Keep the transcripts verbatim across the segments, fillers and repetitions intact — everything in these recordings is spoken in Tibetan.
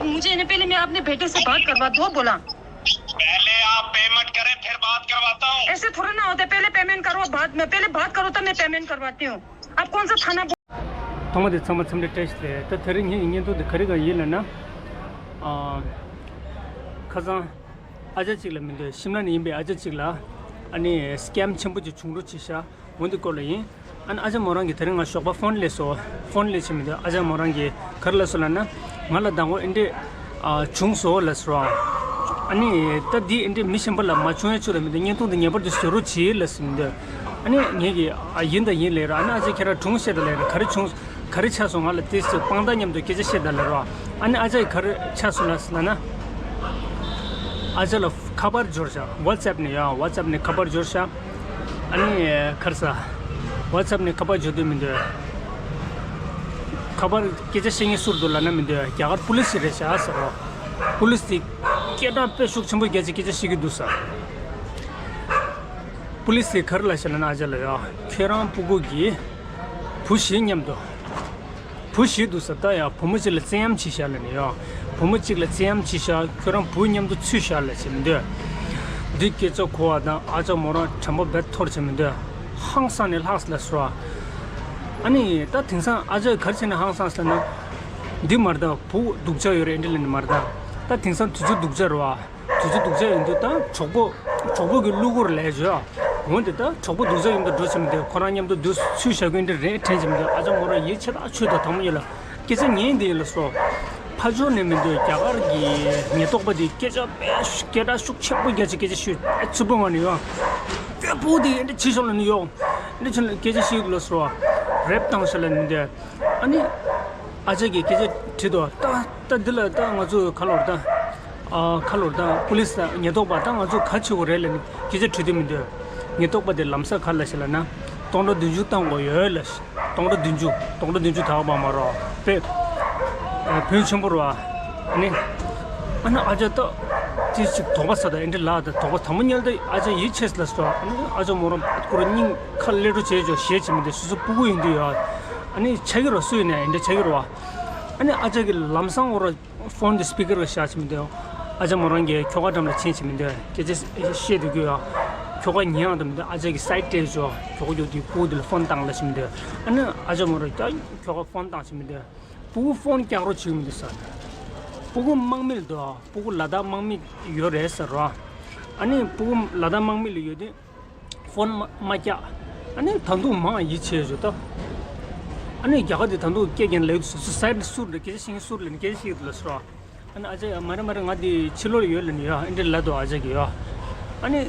मुझे ना, पहले मैं अपने बेटे से बात करवा दो बोला। पहले आप पेमेंट करें, फिर बात करवाता हूँ। ऐसे थोड़ा ना होता है, पहले पेमेंट करो, बाद में, पहले बात करो, तब मैं पेमेंट करवाती हूँ। आप कौन सा थाना बोल- ཐོག་མ་དེ་ཚང་མ་འཚམས་འདྲི་བཀྲ་ཤིས་བདེ་ལེགས། ད་དེ་རིང་ངའི་བརྙན་ཐུང་དེ་ག་རེ་ག་ཡིན་ལབ་ན། ཨ། ཁ་སང་ཨ་ཅག་ཅིག་ལ་མི་འདོད་ཤིམ་ལ་ནས་ཡིན་པའི་ཨ་ཅག་ཅིག་ལ་ཨ་ནི་སི་ཀེམ་ཆེན་པོ་ཅིག་བྱུང་རོགས་བྱེད་ཤག་འོ་འདི་སྐོར་ལ་ཡིན། ཨ་ནི་ཨ་ཅག་མོ་རང་གིས་དེ་རིང་ང་ཞོགས་པ་ཕོན་སླེབས་སོང་། ཕོན་སླེབས་བྱས་མི་འདུག་ཨ་ཅག་མོ་རང་གིས་ག་རེ་ལབ་སོང་ལབ་ན། ང་ལ་ཟླ་ངོ་ཨེ་འདྲས་ཨ་བྱུང་སོང་ལབ་སོང་། ཨ་ནི་ད་འདི་ཨེ་འདྲས་མི་གཞན་པ་ལ་མ་བྱུང་ཡ་ཆོག་ད་མི་འདུག་བརྙན་ཐུང་འདི་ངེས་པར་དུ་བཟོ་རོགས་གྱིས་ལབ་སོང་མི་འདུག་ཨ་ནི་ངས་ཀྱིས་ཨ་ཡིན་ད་ཡིན་ལབ་ར། ཨ་ནི་ཨ་ཅག་ཁྱེད་རང་སྒྲུང་བཤད་ད་ལབ་ར། ག་རེ་བྱུང་། ག་རེ་ཆགས་སོང་། ང་ལ་དེ་ཚོ་དཔང་རྟགས་མཉམ་དུ་སྐད་ཆ་བཤད་ད་ལབ་ར། ཨ་ནི་ཨ་ཅག་གིས་ག་རེ་ཆགས་སོང་ལབ་ལབ་ན། ཨ་ཅག་ལ་ཁ་པར་འབྱོར་ཤག་ཝ་ཊི་སི་ཨེབ་ནས་ཡ། ཝ་ཊི་སི་ཨེབ་ནས་ཁ་པར་འབྱོར་ཤག་ཨ་ནི་ག་རེ་ཟ། ཝ་ཊི་སི་ཨེབ་ནས་ཁ་པར་འབྱོར་དུས་མི་འདུག་ཁ་པར་སྐད་ཆ་བཤད་མཁན་སུ་རེད་འདུག་ལབ་ན་མི་འདུག་རྒྱ་གར་པུ་ལིས་རེད་ཤག་ཟེར་རོ། པུ་ལིས་དེ་སྐད་གྲགས་དཔེ་ཤུགས་ཆེན་པོ་རྒྱག་ཅིག་སྐད་ཆ་བཤད་ཀྱི་འདུག་ཟེར། པུ་ལིས་དེ་ག་རེ་ལབ་ཤག་ལབ་ན། ཨ་ཅག་ལ་ཡ། ཁྱོད་རང་སྤུ་གུ་གི་བུ་བཞི་མཉམ་དུ། བུ་བཞི་འདུག་ཟེར། ད་ཡ་བུ་མོ་གཅིག་ལ་བཙན་གཡེམ་བྱས་ཤག་ལབ་ནས་ཡ། བུ་མོ་གཅིག་ལ་བཙན་གཡེམ་བྱས་ཤག་ཁྱོད་རང་བུ་མཉམ་དུ་ཚུད་ཤག་ལབ་བྱས་མི་འདུག་འདི་སྐད་ཆ་གོ་བ་དང་ཨ་ཅག་མོ་རང་དྲན་པ་རྦད་འཐོར་བྱས་མི་འདུག་ཧང་སངས་ནས་ལྷགས་ལབ་སོང་། ཨ་ནི་ད་དེང་སང་ཨ་ཅག་ག་རེ་བྱས་ནས་ཧང་སངས་ལབ་ན། འདི་མ་རེད་ད། བུ་སྡུག་ཅག་ཡོད་རེད་ཨེ་འདྲ་ལབ་ནས་མ་རེད་ད། ད་དེང་སང་དུས་ཚོད་སྡུག་ཅག་རེད་བ། དུས་ཚོད་སྡུག་ཅག་ཡིན་དུས་ད་གྲོགས་པོ། གྲོགས་པོ་གི་གླུ་གུར་ལས་བྱོས་ཨ། འོན་ཏེ་ད་གྲོགས་པོ་སྡུག་ཅག་ཡིན་ད་འགྲོ་བྱེད་མི་འདུག་ཁོ་རང་མཉམ་དུ་འདུག་ཚུལ་བཞག་གི་འདི་རེད་དྲན་བྱེད་མི་འདུག་ཨ་ཅག་མོ་རང་ཡིད་ཆེས་ཐག་ཆོད་ད། དང་པོ་ཉིད་ལ་སྐད་ཆ་ཉན་འདི་ཡིན་ལ་སོ། ཕ་ཕྱོགས་ནས་མི་འདུག་རྒྱ་གར་གྱི་ཉེན་རྟོག་པ་འདི་སྐད་ཆ་དཔེ་སྐད་གྲགས་ཤུགས་ཆེན་པོ་རྒྱག་ཅིག་སྐད་ཆ་ཤོད་ཨེ་ཚུལ་པོ་ང་ནི་ཡོང་། སྐྱོ་པོ་འདི་ཨེ་འདྲ་ཆེ་ཤོག་ལ་ནི་ཡོང་། ཨེ་འདྲ་ཆེ་ལ་སྐད་ཆ་ཤོད་ལ་སོ། རེབ་བཏང་ཤག་ལ་ནི་འདི། ཨ་ནི། ཨ་ཅག་གིས་སྐད་ཆ་དྲིས་དོ། ད་ད་འདི་ལ་ད་ང་ཚོ་ག་ལོར་ད། ཨ་ག་ལོར་ད་པུ་ལིས་ད་ཉེན་རྟོག་པ་ད་ང་ཚོ་ག་བྱེད་དགོས་རེད་ལབ་ནས་སྐད་ཆ་དྲི་དུས་མི་འདུག་ཉེན་རྟོག་པ་དེ་ལམ་སང་ག་ལབ་ཤག་ལབ་ན། སྟོང་ཕྲག་བདུན་ཅུ་བཏང་དགོས་ཡོད་ལབ་ཤག་སྟོང་ཕྲག་བདུན་ཅུ། སྟོང་ཕྲག་བདུན་ཅུ་དག་པ་མ་རོ། དཔེ་ཕོན་ཆེན་པོ་རེད་བ། ཨ་ནི། ཨ་ནི་ཨ་ཅག་ད་དེ་ཅིག་དོགས་པ་ཟ་ད་ཨེ་འདྲ་ལབ་ད། དོགས་པ་དང་པོ་ཉིད་ད་ཨ་ཅག་ཡིད་ཆེས་ལ་སོ། ཨ་ནི་ཨ་ཅག་མོ་རང་ཁོ་རང་སྙིང་ཁ་ལེ་འགྲོ་བྱེད་ཅོག་ཞེད་བྱེད་མི་འདུག་སོ་སོ་སྤུ་གུ་ཡིན་དུས་ཡ། ཨ་ནི་ཆགས་ཀྱི་རེད་བ། སུ་ཡིན་ན་ཡང་འདྲ་ཆགས་ཀྱི་རེད་བ། ཨ་ནི་ཨ་ཅག་གིས་ལམ་སང་འོ་ར་ཕོན་དེ་སི་པི་ཀར་ལ་བཞག་བྱེད་མི་འདུག་ཨ་ཅག་མོ་རང་གིས་ཁྱོ་ག་འགྲམ་ལ་འཆིང་བྱེད་མི་འདུག་སྐད་ཆ་བཤད་དུས་ཀྱི་ཡ། ཁྱོ་ག་ཉན་ཡང་དུ་མི་འདུག་ཨ་ཅག་གིས་སའིཌ་སྤྲད་ཅོག་ཁྱོ་ག་ཡོད་དུས་སྤུ་གུ་དེ་ལ་ཕོན་བཏང་ལབ་བྱེད་མི་འདུག་ཨ་ནི་ཨ་ཅག་མོ་ར་ཀྱང་ཁྱོ་ག་ཕོན་བཏང་བྱེད་མི་འདུག་སྤུ་གུ་ཕོན་རྒྱག་རོགས་བྱེད་མི་འདུག་ཟེར། སྤུ་གུ་དམག་མི་ལ་འདུག་སྤུ་གུ་ལ་དྭགས་དམག་མི་ཡོད་རེད་ཟེར་རོ། ཨ་ནི་སྤུ་གུ་ལ་དྭགས་དམག་མི་ལ་ཡོད་དུས། ཕོན་མ་མ་བཀྱག་ཨ་ནི་ད་དུང་མང་ཡིད་ཆེས་བྱོས་ད། ཨ་ནི་རྒྱ་གར་དེ་ད་དུང་སྐད་རྒྱན་ལེགས་སུ་སུ་སའི་ཌི་སུར་ལ་སྐད་ཆ་བཤད་མཁན་སུར་ལ་ནི་སྐད་ཆ་བཤད་ཀྱི་འདུག་ལ་སོ། ཨ་ནི་ཨ་ཅག་ཡ་མ་རེད་མ་རེད། ང་དེ་ཕྱི་ལོགས་ལ་ཡོད་ལ་ནི་ཡ་ཨེ་འདྲ་ལབ་འདུག་ཨ་ཅག་གིས་ཡ། ཨ་ནི་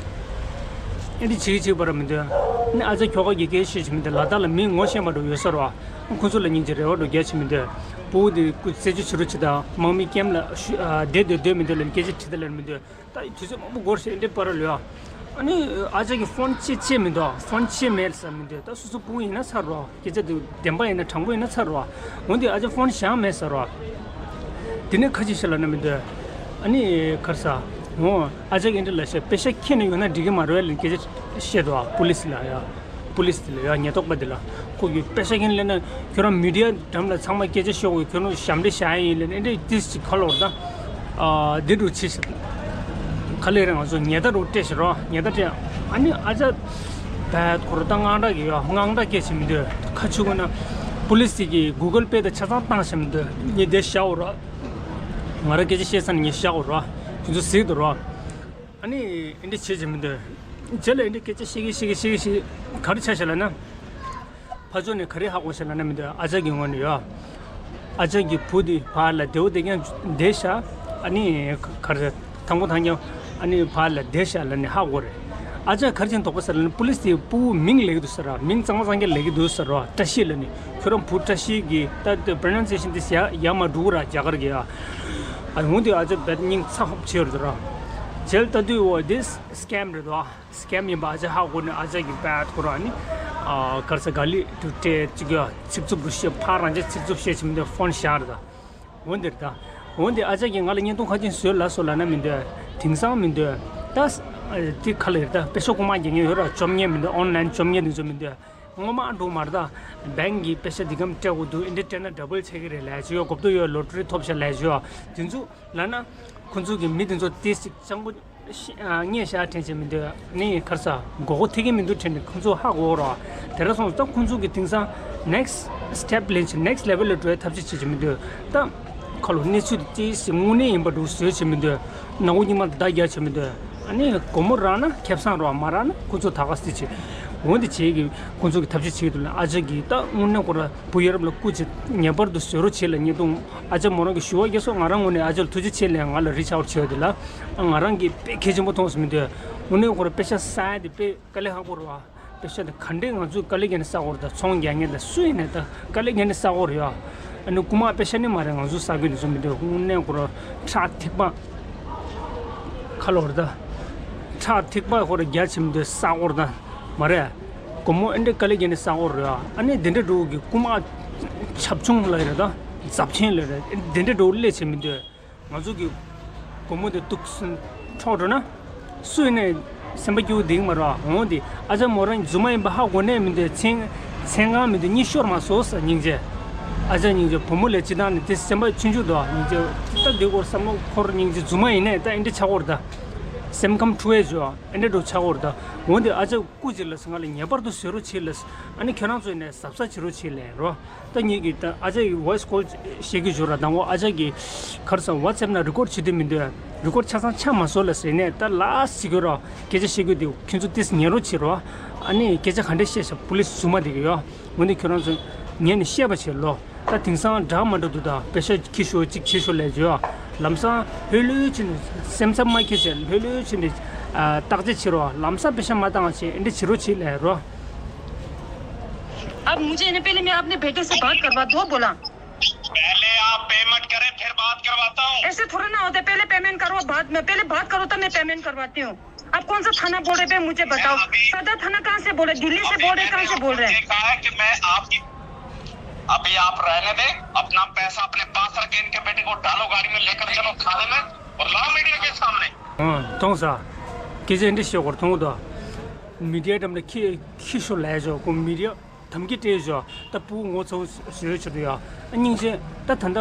ཨེ་འདྲ་བྱེད་ཀྱི་བྱེད་པ་ར་མི་འདུག་ཨ་ནི་ཨ་ཅག་ཁྱོ་ག་གིས་སྐད་ཆ་བཤད་བྱེད་མི་འདུག་ལ་དྭགས་ལ་མི་ངོ་ཤེས་པ་འགྲོ་ཡོད་ས་ར་བ། ཁོ་ཚོ་ལ་སྙིང་རྗེ་རེ་བ་འགྲོ་རྒྱག་བྱེད་མི་འདུག་སྤུ་གུ་དེ་སྐུ་རྩེད་གཅོད་བྱེད་རོགས་བྱེད་དང་དམག་མི་ཀེམ་ལ་ཤུ་ཨ་བསྡད་སྡོད་སྡོད་མི་འདུག་ལ་ནི་སྐད་ཆ་དྲིས་ད་ལ་མི་འདུག་ད་དུས་ཚོད་མང་པོ་འགོར་ཞེས་འདི་པར་ལོས། ཨ་ནི་ཨ་ཅག་གིས་ཕོན་ཅི་ཅི་མི་འདུག་ཕོན་ཅི་མེད་ཟེར་མི་འདུག་ད་སོ་སོ་སྤུ་གུ་ཡིན་ན་ཚར་རོ། སྐད་ཆ་དེ་བདེན་པ་ཡིན་ན་དྲང་པོ་ཡིན་ན་ཚར་རོ། འོན་ཏེ་ཨ་ཅག་ཕོན་བཞག་མེད་ཟེར་རོ། དེ་ནས་ཁ་ཅིག་བཤད་ལབ་ན་མི་འདུག་ཨ་ནི་ག་རེ་ཟ། འོ་ཨ་ཅག་གིས་འདི་ལ་བཤད། པེ་ཤ་ཁྱེར་ནས་ཡོང་ན་འགྲིག་གི་མ་རེད་ལབ་སྐད་ཆ་བཤད་འདུག་པུ་ལིས་ལ་ཡ། པུ་ལིས་དེ་ལ་ཡ་ཉེན་རྟོག་པ་དེ་ལ། ཁོ་གིས་པེ་ཤ་ཁྱེར་ལབ་ན་ཁྱོད་རང་མི་ཌི་ཡ་འགྲམ་ལ་ཚང་མ་སྐད་ཆ་ཤོད་དགོས། ཁྱོད་རང་ཞབས་འདྲེན་བཞག་ཡ་ཡིན་ལབ་ནས་འདི་ཏིས་ཅིག་ཁ་ལོར་ད། ཨ་འདི་འདྲ་བྱེད་ཤག་ཁ་ལས་རེ་ང་ཚོ་ཉེས་བརྡ་རུ་སྤྲད་ཤག་རོ། ཉེས་བརྡ་སྤྲད། ཨ་ནི་ཨ་ཅག་བད་ཁོ་ར་ད་དངངས་སྐྲག་གི་ཡོད། དངངས་སྐྲག་སྐད་བྱེད་མི་འདུག་ཁ་ཆུ་གོ་ན་པུ་ལིས་ཅིག་གིས་གུ་གལ་པེ་ད་ཆ་ཚང་བཏང་བྱེད་མི་འདུག་ངས་འདི་བཞག་འོ་རོ། ང་རང་སྐད་ཆ་བཤད་ས་ནས་ངས་བཞག་འོ་རོ། ཁྱོད་ཚོ་གཟིགས་དང་རོ། ཨ་ནི་ཨེ་འདྲ་བྱེད་བྱེད་མི་འདུག་རྗེས་ལ་ཨེ་འདྲ་སྐད་ཆ་བཤད་ཀྱི་བཤད་ཀྱི་བཤད་ཀྱི་བཤད་ག་རེ་ཆགས་ཤག་ལབ་ན། ཕར་ཕྱོགས་ནས་ག་རེ་ཧ་གོ་ཤག་ལབ་ན་མི་འདུག་ཨ་ཅག་གི་ངོས་ནས་ཡོད། ཨ་ཅག་གི་བུ་དེ་ཕར་ལ་བདེ་བོ་བདེ་རྐྱང་བསྡད་ཤག་ཨ་ནི་ག་རེ་ཐང་པོ་ཐང་རྐྱང་ཨ་ནི་ཕར་ལ་བསྡད་ཤག་ལབ་ནས་ཧ་གོ་རེད། ཨ་ཅག་ག་རེ་བྱས་ནས་དོགས་པ་ཟ་ལབ་ན་པུ་ལིས་དེ་སྤུ་གུ་མིང་ལབ་ཀྱི་འདུག་ཟེར་ར། མིང་གཙང་མ་གཙང་རྐྱང་ལབ་ཀྱི་འདུག་ཟེར་ར། བཀྲ་ཤིས་ལབ་ནས། ཁྱོད་རང་བུ་བཀྲ་ཤིས་ཀྱི་ད་ལྟ་པྲོ་ནན་སི་ཨེ་ཤན་དེ་ཡ་ཡ་མ་འགྲོ་གི་ར་རྒྱ་གར་གི་ཡ། ཨ་འོན་ཏེ་ཨ་ཅག་བད་སྙིང་ཚ་ཧབ་བྱེད་ཡོད་རེད་ར། རྗེས་ལ་ལྟ་དུས་འོ་དེ་སི་ཀེམ་རེད་དོ། སི་ཀེམ་ཡིན་པ་ཨ་ཅག་ཧ་གོ་ནས་ཨ་ཅག་གི་བད་ཁོ་ར་ནི་ཨ་ག་རེ་ཟ་ག་ལི་དུ་སྤྲད་ཅིག་ཡ་ཚིག་རྩུབ་རུ་བཤད། ཕར་རང་ཅག་ཚིག་རྩུབ་བཤད་བྱེད་མི་འདུག་ཕོན་བཞག་རེད་ད། འོན་ཏེ་རེད་ད། འོན་ཏེ་ཨ་ཅག་གིས་ང་ལ་བརྙན་ཐུང་ཁ་ཅིག་བཟོས་ལབ་སོང་ལབ་ན་མི་འདུག་དེང་སང་མི་འདུག་ད་ས་དེ་ག་ལ་རེད་ད། པེ་ཤ་རྐུ་མ་རྒྱག་མཁན་ཡོད་ར། བཅོམ་མཁན་མི་འདུག་ཨོན་ལན་བཅོམ་མཁན་དེ་ཚོ་མི་འདུག་ངོ་མ་འགྲོ་མ་རེད་ད། བེང་གི་པེ་ཤ་འདི་གམ་སྤྲད་དགོས་འདུག་ཨེ་འདྲ་སྤྲད་ན་ཌ་བལ་ཆགས་ཀྱི་རེད་ལབ་ཅིག་ཡོད། གོ་བརྡ་ཡོད། ལོ་ཊ་རི་ཐོབ་ཤག་ལབ་ཅིག་ཡོད། དེ་ཚོ་ལབ་ན་ཁོང་ཚོ་གི་མི་དེ་ཚོ་ཏིས་ཅིག་སྤྱང་པོ་ཤ་ཨ་ཉེས་ཤ་དྲན་བྱེད་མི་འདོད། ནི་གར་ས་མགོ་སྐོར་ཐེབས་ཀྱི་མི་འདུག་དྲན་ནས་ཁོང་ཚོ་ཧ་གོ་རོགས། དེ་འདྲ་སོང་ཙང་ཁོང་ཚོ་གི་དེང་སང་ནེག་སི་ཊི་སི་ཊེབ་ལེན་བྱེད། ནེག་སི་ཊི་ལེ་ཝལ་ལ་འགྲོ་ཡ་ཐབས་ཤེས་བྱེད་བྱེད་མི་འདོད། ད་ཁ་ལོ་གནས་ཚུལ་དེ་ཏིས་ཅིག་དངོས་གནས་ཡིན་པ་འདྲ་བཟོས་བྱེད་མི་འདོད། ནག་པོ་སྙིང་མ་བརྡ་རྒྱག་བྱེད་མི་འདོད། ཨ་ནི་སྒོར་མོ་རག་ན་ཁེ་བཟང་རོགས། མ་རག་ན་ཁོ་ཚོ་ད་ག་སེ་བྱེད། འོན་ཏེ་བྱེད་ཀྱི་ཁོ་ཚོ་གི་ཐབས་ཤེས་བྱེད་ཀྱི་འདུག་ལ། ཨ་ཅག་གིས་ད་དངོས་གནས་ཁོ་ར་བུ་ཡ་རབས་ལ་སྐུ་མཁྱེན། ངེས་པར་དུ་བཟོ་རོགས་བྱེད་ལ་ཉེས་རྡུང་། ཨ་ཅག་མོ་རང་གི་ཞུ་བ་རྒྱལ་སོང་། ང་རང་ངོས་ནས་ཨ་ཅག་ལ་ཐུགས་རྗེ་ཆེ་ལབ། ང་ལ་རི་ཆག་བར་བྱེད་པ་དེ་ལ་ང་རང་གིས་དཔེ་གལ་ཆེན་པོ་མཐོང་བྱེད་མི་འདོད། དངོས་གནས་ཁོ་ར་པེ་ཤ་ཟ་ཡ་དེ་དཔེ་དཀའ་ལས་ཁག་པོ་རེད་བ། པེ་ཤ་དེ་ག་འདྲས་ང་ཚོས་དཀའ་ལས་བརྒྱབ་ནས་ཟ་དགོས་རེད་ད། ཚོང་རྒྱག་མཁན་དང་སུ་ཡིན་ནའི་ད་དཀའ་ལས་བརྒྱབ་ནས་ཟ་དགོས་རེད་ཡ། ཨ་ནི་རྐུ་མ་པེ་ཤ་ནི་མ་རེད། ང་ཚོས་ཟ་དགོས་ནི་བཟོ་མི་འདུག་དངོས་གནས་ཁོ་ར་ཁྲག་ཐིགས་པ་ཁ་ལོ་རེད་ད། ཁྲག་ཐིགས་པ་ཁོ་ར་རྒྱག་བྱེད་མི་འདུག་ཟ་དགོས་རེད་ད། མ་རེད། སྒོར་མོ་ཨེ་འདྲས་དཀའ་ལས་བརྒྱབ་ནས་ཟ་དགོས་རེད་ཡ། ཨ་ནི་དེ་འདྲས་འགྲོ་གི་རྐུ་མ་ཆབ་ཆུང་ལ་རེད་ད། རྫབ་ཆེན་ལ་རེད། དེ་འདྲས་འགྲོ་སླེབས་བྱེད་མི་འདུག་ང་ཚོ་གི་སྒོར་མོ་དེ་གཏུགས་འཕྲོག་འགྲོ་ན། སུ་ཡིན་ནའི་སེམས་པ་སྐྱིད་པོ་འདུག་མ་རེད། འོང་དེ་ཨ་ཅག་མོ་རང་རྫུན་མ་ཡིན་པ་ཧ་གོ་ནས་མི་འདུག་མཚན་མཚན་གང་མི་འདུག་གཉིད་ཤོར་མ་སོང་ཟེར། སྙིང་རྗེ། ཨ་ཅག་སྙིང་རྗེ། བུ་མོ་ལ་སྤྱིར་བཏང་ནས་དེ་སེམས་པ་ཆུང་ཆུང་འདུག་སྙིང་རྗེ། ད་དེ་སྐོར་བསམ་བློ་འཁོར། སྙིང་རྗེ། རྫུན་མ་ཡིན་ནའི་ད་ཨེ་འདྲས་ཆགས་ཀྱི་ཡོད་རེད་ད། སེམས་ཁམས་འཁྲུག་ཡས་བྱོས། ཨེ་འདྲས་འགྲོ་ཆགས་ཀྱི་ཡོད་རེད་ད། འོང་དེ་ཨ་ཅག་སྐུ་མཁྱེན་ལ་ཟེར། ང་ལ་ངེས་པར་དུ་བཟོ་རོགས་བྱེད་ལ། ཨ་ནི་ཁྱོད་རང་ཚོ་ཡིན་ནའི་གཟབ་གཟབ་བྱེད་རོགས་བྱེད་ལབ་རོགས། ད་ངེད་ཀྱིས་ད་ཨ་ཅག་གི་ཝོ་ཡི་སི་ཀོལ་བྱེད་ཀྱི་བྱུང་ར། དང་པོ་ཨ་ཅག་གིས་ག་རེ་ཟེར། ཝ་ཊི་སེབ་ནང་རི་ཀོཌ་བྱེད་འདོད་མི་འདུག་རི་ཀོཌ་ཆ་ཚང་ཆགས་མ་སོང་ལབ་ཟེར་ནས། ད་ལགས་ཟེར་གྱི་རོགས། སྐད་ཆ་བཤད་རྒྱུ་དེ་ཁྱོད་ཚོ་ཏིས་ཉན་རོགས་བྱེད་རོགས། ཨ་ནི་སྐད་ཆ་ག་འདྲས་བཤད་ཤག་པུ་ལིས་རྫུན་མ་དེ་གིས་ཡོད། འོན་ཏེ་ཁྱོད་རང་ཚོ་ཉན་ནས་བཤད་པ་བྱེད་ལོ། ད་དེང་སང་འདྲ་མ་འདྲ་འདུག་ད། པེ་ཤ་འཁྱེར་ཤོག་ཅིག་འཁྱེར་ཤོག་ལབ་བྱས། ལམ་སང་ལྷོད་ལྷོད་བྱས་ནས་སེམས་འཚབ་མ་འཁྱེར་བྱས། ལྷོད་ལྷོད་བྱས་ནས་ཨ་བརྟག་དཔྱད་བྱེད་རོགས། ལམ་སང་པེ་ཤ་མ་བཏང་བྱས། ཨེ་འདྲས་བྱེད་རོགས་བྱེད་ལབ་རོགས། आप मुझे ना, पहले मैं अपने बेटे से बात करवा दो, बोला। पहले आप पेमेंट करें, फिर बात करवाता हूँ। ऐसे थोड़ा ना होता है, पहले पेमेंट करवाओ, बाद में, पहले बात करो तब मैं पेमेंट करवाती हूँ। आप कौन सा थाना बोल रहे हैं, मुझे बताओ। मैं अभी सदर थाना कहाँ से बोल रहे, दिल्ली से अभी बोल रहे, मैंने कहाँ से बोल आपको रहे हैं? ये कहा है कि मैं आपकी, अभी आप रहने दें, अपना पैसा अपने पास रखें, इनके बेटे को डालो गाड़ी में, लेकर चलो थाने में और लाओ मीडिया के सामने। ཨང་། མཐོང་ས། སྐད་ཆ་འདི་བཤད་སྐོར་མཐོང་དོ། མི་ཌི་ཡ་འགྲམ་ལ་འཁྱེར་འཁྱེར་ཤོག་ལབ་ཤོག་ཁོ་མི་ཌི་ཡ་དམ་གྱི་སྤྲད་ཤོག་ད་སྤུ་གུ་ངོ་ཚ་བོ་བཟོས་བྱེད་དུ་ཡ། ཨ་སྙིང་རྗེ། ད་ད་ལྟ་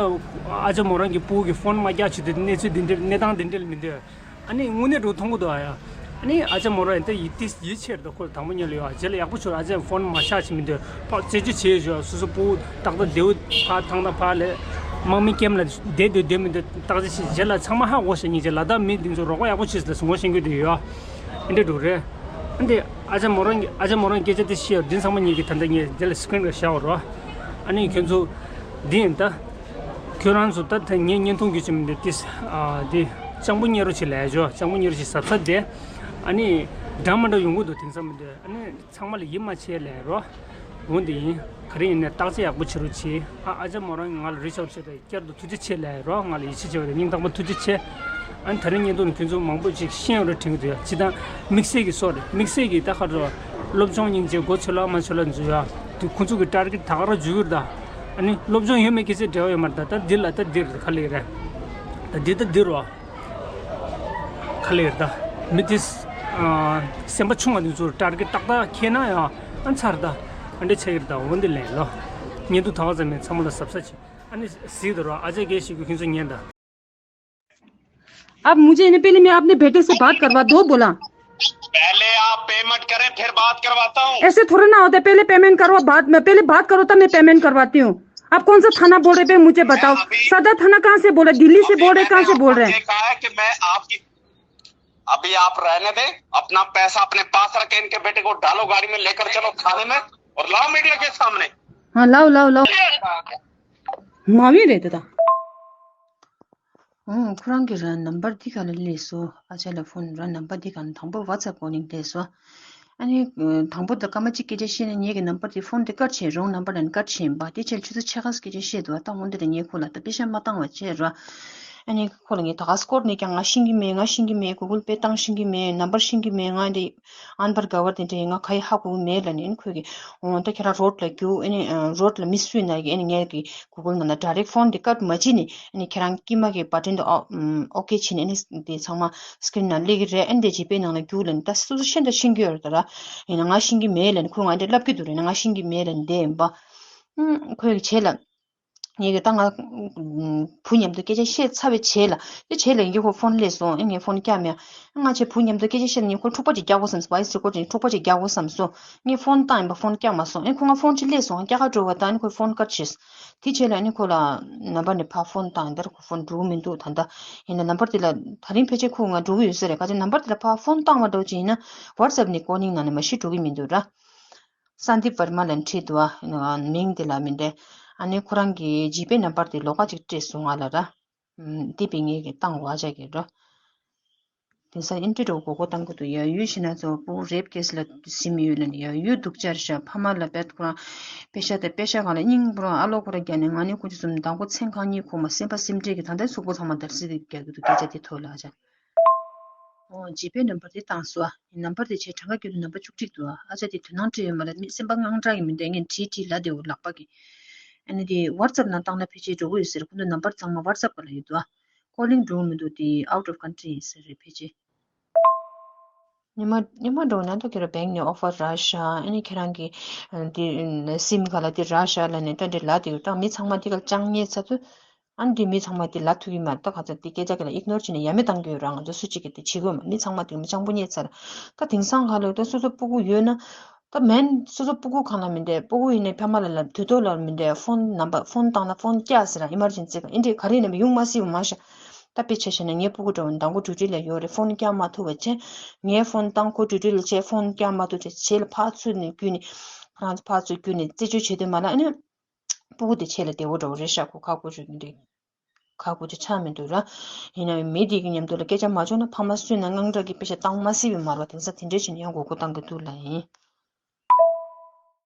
ཨ་ཅག་མོ་རང་གི་སྤུ་གུ་གི་ཕོན་མ་རྒྱག་བྱེད་དུ་གནས་ཚུལ་འདི་འདྲ། གནས་སྟངས་འདི་འདྲ་ལ་མི་འདོད། ཨ་ནི་དངོས་གནས་འགྲོ་མཐོང་གི་འདུག་ཨ་ཡ། ཨ་ནི་ཨ་ཅག་མོ་རང་ཡང་ད་ཡིད་ཏིས་ཡིད་ཆེས་རེད་ད། ཁོ་དང་པོ་ཉིད་ལ་ཡོད། རྗེས་ལ་ཡག་པོ་བྱུང་། ཨ་ཅག་ཕོན་མ་བཞག་བྱེད་མི་འདོད། ཕར་རྩད་གཅོད་བྱེད་ཤོག་སོ་སོ་སྤུ་གུ་ཏག་ཏག་བདེ་པོ་ཕར་ཐང་ཐང་ཕར་ལ། དམག་མི་ཀེམ་ལ་བསྡད་འདོད་བསྡད་མི་འདོད་བརྟག་དཔྱད་བྱེད། རྗེས་ལ་ཚང་མ་ཧ་གོ་ཤག་སྙིང་རྗེ། ལ་དྭགས་མི་འདི་ཚོ་རོགས་པ་ཡག་པོ་བྱེད་ཟེར་ལ་ངོ་ཤེས་མཁན་དེ་ཡོད། ཨེ་འདྲ་འགྲོ་རེད། ཨ་འདི་ཨ་ཅག་མོ་རང་གི་ཨ་ཅག་མོ་རང་སྐད་ཆ་དེ་བཤད་ཡོད། འདི་ཚང་མ་ངེད་ཀྱིས་ད་ལྟ་ངས་འདི་ལ་སི་ཀི་རིན་ལ་བཞག་ཡོད་རོ། ཨ་ནི་ཁྱོད་ཚོ་འདི་ཡིན་ད། ཁྱོད་རང་ཚོ་ད་ད་ངས་བརྙན་ཐུང་གི་ཆེད་མི་འདི་ཏིས་ཨ་འདི་སྤྱང་པོ་ཉེ་རུ་ཆེ་ལས་ཇོ། སྤྱང་པོ་ཉེ་རུ་ཆེ་གཟབ་གཟབ་བསྡད། ཨ་ནི་འདྲ་མ་འདྲ་ཡོང་གི་འདུག་དེང་སང་མི་འདུག་ཨ་ནི་ཚང་མ་ལ་ཡིད་མ་ཆེས་ལས་རོ། འོ་འདི་ཡིན། ག་རེ་ཡིན་ནའི་བརྟག་དཔྱད་ཡག་པོ་བྱེད་རོགས་བྱེད། ཨ་ཨ་ཅག་མོ་རང་གིས་ང་ལ་རི་ཆག་བྱེད་དུས་བསྐྱར་དུ་ཐུགས་རྗེ་ཆེ་ལབ་རོགས། ང་ལ་ཡིད་ཆེས་བྱས་པ་རེད། སྙིང་ཐག་པ་ཐུགས་རྗེ་ཆེ། ཨ་ནི་ད་རིང་བརྙན་ཐུང་ནི་ཁྱོད་ཚོ་མང་པོ་ཅིག་ཤེས་ཡོད་རེད་དྲན་གྱི་འདུག་ཡ། སྤྱིར་བཏང་དམིགས་བསལ་གྱི་སོ་རེད། དམིགས་བསལ་གྱི་ད་ག་རེ་རེད། སློབ་སྦྱོང་སྙིང་རྗེ། མགོ་ཚོད་ལ་མ་ཚོད་ལ་འཛུལ་ཡ། དེ་ཁོང་ཚོ་གི་ཊར་གེཊ་ད་ག་རང་འཛུལ་གྱི་རེད་ད། ཨ་ནི་སློབ་སྦྱོང་ཡོད་མེད་སྐད་ཆའི་འབྲེལ་བ་ཡོད་མ་རེད་ད། ད་འདི་ལ་ད་འདི་རེད། ག་ལེར་རེད། ད་འདི་ད་འདི་རོ། ག་ལེར་ད། མི་དེ་ཨ་སེམས་པ་ཆུང་བ་དེ་ཚོར་ཊར་གེཊ་ཏག་ཏག་འཁྱེར་ན་ཡང་ཨ་ཚར་ད། ཨ་འདྲ་ཆགས་ཀྱི་རེད་ད། འོ་འདི་ལན་ལོ། བརྙན་ཐུང་ད་ག་ཙམ་མེད། ཚང་མ་ལ་གཟབ་གཟབ་བྱེད། ཨ་ནི་གཟིགས་དང་རོགས། ཨ་ཅག་སྐད་ཞིག་གི་ཁྱོད་ཚོ་ཉན་དང་། आप मुझे ना, पहले मैं अपने बेटे से बात करवा दो, बोला। पहले आप पेमेंट करें, फिर बात करवाता हूँ। ऐसे थोड़ा ना होता है, पहले पेमेंट करवाओ, बाद में, पहले बात करो तब मैं पेमेंट करवाती हूँ। आप कौन सा थाना बोल रहे हैं, मुझे बताओ। मैं अभी सदर थाना कहाँ से बोल रहे हैं? दिल्ली से अभी बोल रहे हैं, मैंने कहाँ से बोल आपको रहे ये हैं? कहा है कि मैं आपकी, अभी आप रहने दें, अपना पैसा अपने पास रखें, इनके बेटे को डालो गाड़ी में, लेकर चलो थाने में और लाओ मीडिया के सामने। हाँ, लाओ, लाओ, लाओ। मावी रहते था। ཨོ། ཁོ་རང་གི་རང་ནམ་བར་འདི་ག་ལ་སླེབས་སོ། ཨ་ཅག་ལ་ཕོན་རང་ནམ་བར་འདི་ག་ལ་དང་པོ་ཝ་ཊི་སེབ་ཀོ་ལིང་སླེབས་སོ། ཨ་ནི་དང་པོ་ད་སྐར་མ་གཅིག་སྐད་ཆ་བཤད་ནས་ངེད་ཀྱི་ནམ་བར་དེ་ཕོན་དེ་ཀཊ་བྱས། རོང་ནམ་བར་ལ་ཀཊ་བྱས་པ། དེ་ཕྱིར་ཆུ་ཚོད་ཕྱེད་ཀ་སྐད་ཆ་བཤད་འདུག་ད་འོན་ཏེ་དེ་ངས་ཁོ་ལ་ད་པེ་ཤ་མ་བཏང་བ་བྱས་རོ། ཨ་ནི་ཁོ་ལ་ངས་ད་ག་སྐོར་ནས་ཀྱང་ང་ཤེས་ཀྱི་མེད། ང་ཤེས་ཀྱི་མེད། གུ་གུལ་པེ་བཏང་ཤེས་ཀྱི་མེད། ནམ་པར་ཤེས་ཀྱི་མེད། ང་འདི་ཨན་པར་ག་བར་དེ་འདྲའི་ང་ག་ཡི་ཧ་གོ་གི་མེད་ལབ་ནས། ཨ་ནི་ཁོས་ཀྱིས་འོ་ད་ཁྱེད་རང་རོཌ་ལ་རྒྱུགས། ཨ་ནི་རོཌ་ལ་མི་སུ་ཡིན་ན་གི་ཨ་ནི་ངས་ཀྱི་གུ་གུལ་ནང་ལ་ཌའི་རེག་ཕོན་དེ་ཀཊ་མ་བྱེད་ནས། ཨ་ནི་ཁྱེད་རང་དཀྱིལ་མ་གི་བ་ཊན་དེ་ཨོ་ཨོ་ཀེ་བྱས་ནས། ཨ་ནི་དེ་ཚང་མ་སི་ཀི་རིན་ནང་སླེབས་ཀྱི་རེད། ཨ་ནི་དེ་ཇི་པེ་ནང་ལ་རྒྱུགས་ལབ་ནས། ད་སོ་སོ་ཤེས་ད་ཤེས་ཀྱི་ཡོད་རེད། ད་ར་ཡིན་ན་ང་ཤེས་ཀྱི་མེད་ལབ་ནས། ཁོས་ང་འདྲ་ལབ་ཀྱི་འདུག་རེད། ང་ཤེས་ཀྱི་མེད་ལབ་ནས་བསྡད་ཡིན་པ། ཨ་ཁོས་ཀྱིས་བྱས་ལ། ངས་ཀྱི་ད་ང་བུ་མཉམ་དུ་སྐད་ཆ་བཤད་ཚར་བའི་རྗེས་ལ། དེ་རྗེས་ལ་ངས་ཁོ་ཕོན་སླེབས་སོང་། ཨེ་ངས་ཕོན་བཀྱགས་མེད། ང་ཚོ་བུ་མཉམ་དུ་སྐད་ཆ་བཤད་ནས་ཁོ་འཁྲུག་པ་ཅིག་རྒྱག་དགོས་བསམ་སོང་། ཝོ་ཡིས་རི་ཀོཌ་འཁྲུག་པ་ཅིག་རྒྱག་དགོས་བསམ་སོང་། ངས་ཕོན་བཏང་ཡིན་པ། ཕོན་བཀྱགས་མ་སོང་། ཨེ་ཁོ་ང་ཕོན་ཅིག་སླེབས་སོང་། ང་རྒྱག་ག་འགྲོ་བ། ད་ནི་ཁོས་ཕོན་ཀཊ་བྱས། དེ་རྗེས་ལ་ནི་ཁོ་ལ་ནམ་པར་ནས་ཕར་ཕོན་བཏང་། ཡིན་ད་ར་ཁོ་ཕོན་འགྲོ་གི་མི་འདུག་ད་ལྟ་ཡིན་ན་ནམ་པར་དེ་ལ་ད་རིང་ཕལ་ཆེར་ཁོ་ང་འགྲོ་གི་ཡོད་ས་རེད། ག་ཚོད་ནམ་པར་དེ་ལ་ཕར་ཕོན་བཏང་བ་འདྲ་བོ་ཅིག་ཡིན་ན་ཝ་ཊི་སི་ཨེབ་ནས་ཀོ་ལིང་ནང་ནས་མ་གཞི་འགྲོ་གི་མི་འདུག་ར། སན་དིབ་ཝར་མ་ལབ་ནས་བྲིས་འདུག་ཨ། མིང་དེ་ལ་མི་འདྲ། ཨ་ནི་ཁོ་རང་གི་ཇི་པེ་ནམ་པར་དེ་ལོགས་ཀ་ཅིག་སྤྲད་སོང་ང་ལ་ར། ཨམ། དེ་པའི་ངས་ཀྱི་བཏང་བ་ཅག་གི་འགྲོ། དེང་སང་ཨིན་ཏྲི་འགྲོ་མགོ་སྐོར་བཏང་གི་འདུག་ཡ་ཡུལ་ཞིག་ན་ཚོ་སྤུ་གུ་རེབ་ཀེ་སི་ལ་ཟིན་མི་ཡོད་ལབ་ནས། ཡ་ཡུལ་སྡུག་ཅག་རེད་ཤག་ཕ་མ་ལ་བེད་ཁོ་རང་པེ་ཤ་དང་པེ་ཤ་གང་ལ་སྙིང་པོ་རང་ཨ་ལོ་ཁོ་ར་རྒྱག་ནས། ང་ནི་ཁོ་ཚོ་གསུམ་མདང་དགོང་མཚན་གང་གཉིད་ཁུག་མ། སེམས་པ་སེམས་ཁྲལ་གྱིས་ད་ལྟའི་གཟུགས་པོ་ཚང་མ་འདར་སིག་རྒྱག་གི་འདུག་སྐད་ཆ་དེ་ཐོག་ལ་ཨ་ཅག་ཨོ། ཇི་པེ་ནམ་པར་དེ་བཏང་སོང་ཨ། ནམ་པར་དེ་བྱས་གྲངས་ཀ་བརྒྱུད་དུ་ནམ་པར་བཅུ་གཅིག་འདུག་ཨ། ཨ་ཅག་དེ་དོ་སྣང་སྤྲད་ཡོད་མ་རེད། མི་སེམས་པ་དངངས་སྐྲག་གི་མི་འདུག་ངས་བྲིས་བྲིས་ལབ་བསྡད་ཡོད་ལག་པ་གིས། ཨ་ནི་དེ་ཝ་ཊི་སི་ཨེབ་ནང་བཏང་ན་ཕལ་ཆེར་འགྲོ་གི་ཡོད་ཟེར། ཁོ་ཚོ་ནམ་པར་ཚང་མ་ཝ་ཊི་སི་ཨེབ་སྒང་ལ་ཡོད་འདུག་ཨ། ཀོ་ལིང་འགྲོ་གི་མི་འདུག་དེ་out of country ཡིན་ཟེར་རེད་ཕལ་ཆེར། ཉི་མ་ཉི་མ་འགྲོ་ན་ད་ཁྱེད་རང་བེང་ནས་ཨོ་ཕར་རག་ཤག་ཨ་ནི་ཁྱེད་རང་གི་དེ་སིམ་ག་ལ་དེ་རག་ཤག་ལབ་ནས་ད་འདྲ་ལབ་བསྡད་ཡོད། ད་མི་ཚང་མ་དེ་ག་ལ་ཅང་རྙེད་ཚར་དུས། ཨ་ནི་དེ་མི་ཚང་མ་དེ་ལབ་ཐུབ་ཀྱི་མ་རེད། ད་ག་ཚོད་དེ་སྐད་ཆ་ག་ལ་ཨིག་ནོར་བྱས་ནས་ཡ་མེད་བཏང་གི་ཡོད་ར། ང་ཚོ་སུ་གཅིག་གིས་དེ་བྱེད་དགོས་མ། མི་ཚང་མ་དེ་མི་སྤྱང་པོ་རྙེད་ཚར། ད་དེང་སང་ག་ལ་ད་སོ་སོ་སྤུ་གུ་ཡོད་ན། ད་མིན་སོ་སོ་སྤུ་གུ་གང་ལ་མི་འདྲ། སྤུ་གུ་ཡིན་ནའི་ཕ་མ་ལ་ལབ་དུས་ཐོག་ལ་མི་འདྲ། ཕོན་ནམ་པར་ཕོན་བཏང་ན་ཕོན་བཀྱགས་ཟེར་ར། ཨི་མར་ཇེན་སི་ག་ཨེ་འདྲས་ག་རེ་ཡིན་ནའི་ཡོང་མ་སྲིད་པ་མ་ཤ། ད་དཔེ་ཆ་བཞག་ན་ངའི་སྤུ་གུ་འདྲ་བོ་མདང་དགོང་ཌིའུ་ཊི་ལ་ཡོད་རེད། ཕོན་བཀྱག་མ་ཐུབ་པ་བྱས། ངས་ཕོན་བཏང་། ཁོ་ཌིའུ་ཊི་ལ་བྱས་ཕོན་བཀྱག་མ་ཐུབ་བྱས། བྱས་ལ་ཕར་ཚུར་ནས་བརྒྱུད་ནས། ཁོ་རང་ཚོ་ཕར་ཚུར་བརྒྱུད་ནས་རྩད་གཅོད་བྱེད་དུས་མ་ལ་ཨ་ནི། སྤུ་གུ་དེ་ཆེ་ལ་བདེ་བོ་འདྲ་བོ་རེད་ཤག་ཁོ་ཁ་ཁུ་ཆུ་འདི་ཁ་ཁུ་ཆུ་ཆགས་མི་འདུག་ར། ཡིན་ན་མི་དེ་གི་མཉམ་དུ་ལ་སྐད་ཆ་མ་བྱུང་ན་ཕ་མ་སུ་ཡིན་ན་དངངས་སྐྲག་གིས་དཔེ་ཆ་བཏང་མ་སྲིད་པའི་མ་རེད་པ། དེང་སང་དེ་འདྲས་བྱས་ནས་ཡང་མགོ་སྐོར་བཏང་གི་འདུག་ལབ་ཡིན།